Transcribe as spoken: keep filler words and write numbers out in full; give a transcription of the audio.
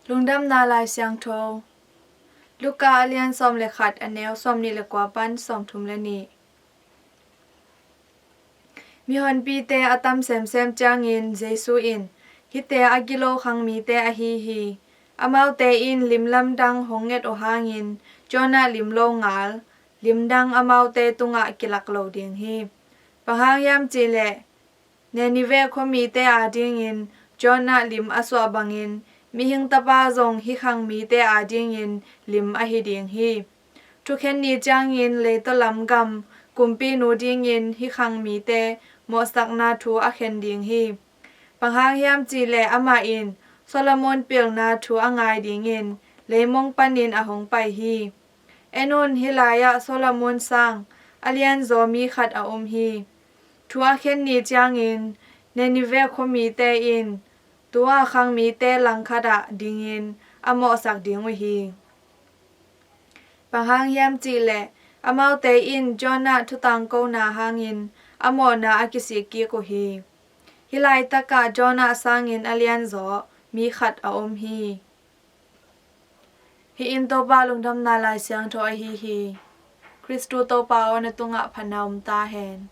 Lungdamna Lai Siangtho. Luka a lian sawm le khat, a neu sawm nih le kua pan sawm thum le nih. Mihonpite a tam semsem ciangin Jesu in, "Hihte a gilo khang mite ahi hi. Amaute in lim lamdang hong nget uh hangin Jonah lim lo ngal, limdang amaute tungah kilak lo ding hi. Bang hang hiam cihleh, Nineveh khuamite adingin Jonah lim a suah bangin, Mihing Tapa zong hih khang mite adingin lim ahi ding hi. Thukhen ni ciangin leitaw lam gam kumpinu dingin hih khang mite mawhsakna thu a khen ding hi. Bang hang hiam cihleh amah in Solomon pilna thu a ngai dingin leimong panin a hong pai hi. En un, hih lai-ah Solomon sang a lianzaw mi khat a om hi. Thu a khen ni ciangin Nineveh khuamite in tua khang mite langkhat ah dingin a mawhsak ding uh hi. Bang hang hiam cihleh, amaute in Jonah thutangkona hangin a mawhna a kisik kik uh hi. Hih laitakah Jonah sangin a lianzaw mi khat a om hi." Hih in Topa Lungdamna Lai Siangtho ahi hi. Khristu Topa aw, na tungah phatna om ta hen.